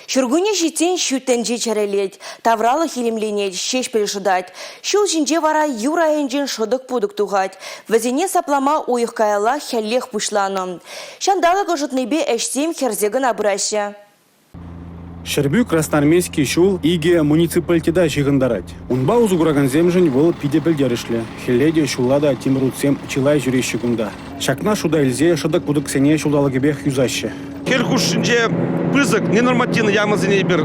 Ҫуркунне ҫитсен ҫут тӗнче чӗрӗлет, тавралӑх илемленет, ҫеҫпӗл шӑтать. Ҫул ҫинче вара юр айӗнчен шӑтӑк-путӑк тухать. Вӗсене саплама уйӑх каялла хӗллех пуҫланӑ. Ҫанталӑк ӑшӑтнипе ӗҫсем хӗрсе кӑна пыраҫҫӗ. Ҫӗрпӳ Красноармейски ҫул икӗ муниципалитета ҫыхӑнтарать. Унпа усӑ куракансемшӗн вӑл питӗ пӗлтерӗшлӗ. Хӗлле те, ҫулла та тимӗр утсем чылай ҫӳреҫҫӗ кунта. Ҫакна шута илсе шӑтӑк-путӑксене ҫулталӑкӗпех юсаҫҫӗ. Хӗл хушшинче пысӑк ненормативлӑ ямӑсене эпир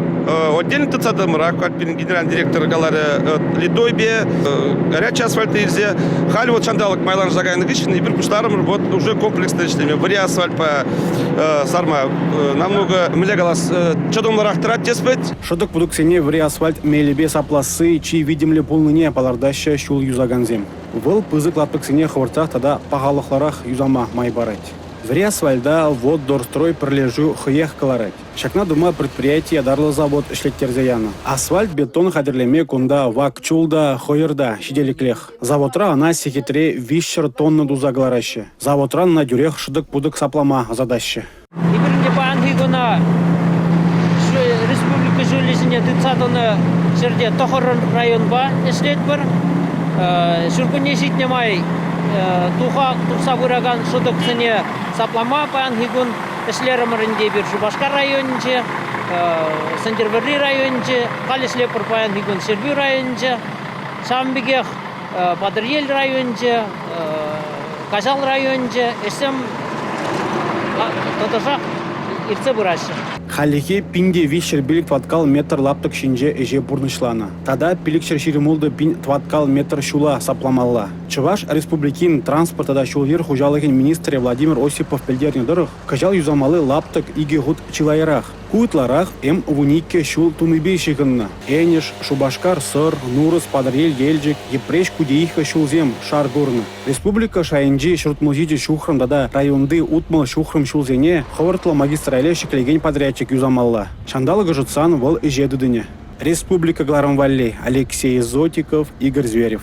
отдельно тытса тӑмӑр. Ак пирӗн генеральный директор каларӗ, литойпе горячий асфальт илсе халь вот ҫанталӑк майланса кайнӑ хыҫҫӑн эпир пуҫларӑмӑр вот уже комплексно ӗҫлеме. Вӗри асфальтпа сарма намного, мӗнле калас, чӑтӑмлӑрах тӑрать теспет. Шӑтӑк-путӑксене вӗри асфальт мелӗпе сапласси чи витӗмлӗ пулнине палӑртаҫҫӗ ҫул юсакансем. Вӑл пысӑк лаптӑксене хӑвӑртрах тата пахалӑхлӑрах юсама май парать. Вӗри асфальта «Воддорстрой» пӗрлешӳ хӑех кӑларать. Ҫакна тума предприяти ятарлӑ завод ӗҫлеттерсе янӑ. Асфальт-бетон хатӗрлеме кунта вак чул та, хӑйӑр та ҫителӗклех. Заводра ӑна сехетре 300 тонна туса кӑлараҫҫӗ. Заводран ӑна тӳрех шӑтӑк-путӑк саплама ӑсатаҫҫӗ. Эпир ӗнтӗ паянхи куна республика ҫулӗ ҫине тытса тӑнӑ ҫӗрте тӑхӑр районпа ӗҫлетпӗр. Ҫуркунне ҫитнӗ май тухса пыракан шӑтӑксене саплама паянхи кун ӗҫлерӗмӗр ӗнтӗ эпир Шупашкар районӗнче, Сӗнтӗрвӑрри районӗнче, халь ӗҫлетпӗр паянхи кун Ҫӗрпӳ районӗнче. Ҫавӑн пекех Патӑрьел районӗнче, Каҫал районӗнче ӗҫсем тӑтӑшах иртсе пыраҫҫӗ. Хальлӗхе 1305 тӑваткал метр лаптӑк ҫинче ӗҫе пурнӑҫланӑ. Тата 526 пин тӑваткал метр ҫула сапламалла. Чӑваш Республикин транспорт тата ҫул-йӗр хуҫалӑхӗн министрӗ Владимир Осипов пӗлтернӗ тӑрӑх, кӑҫал юсамалли лаптӑк икӗ хут чылайрах. Ку ытларах М-12 ҫул тунипе ҫыхӑннӑ. Энӗш, Шупашкар, Сӑр, Нурӑс, Патӑрьел, Елчӗк, Йӗпреҫ, Кутеихка ҫулсем шар курнӑ. Республика шайӗнчи 67 ҫухрӑм тата районти 60 ҫухрӑм ҫулсене хӑвӑртлӑ магистрале ҫӗклекен подрядчик юсамалла. Ҫанталӑк ӑшӑтсан вӑл ӗҫе тытӑнӗ. Республика кӑларӑм валли Алексей Зотиков, Игорь Зверев.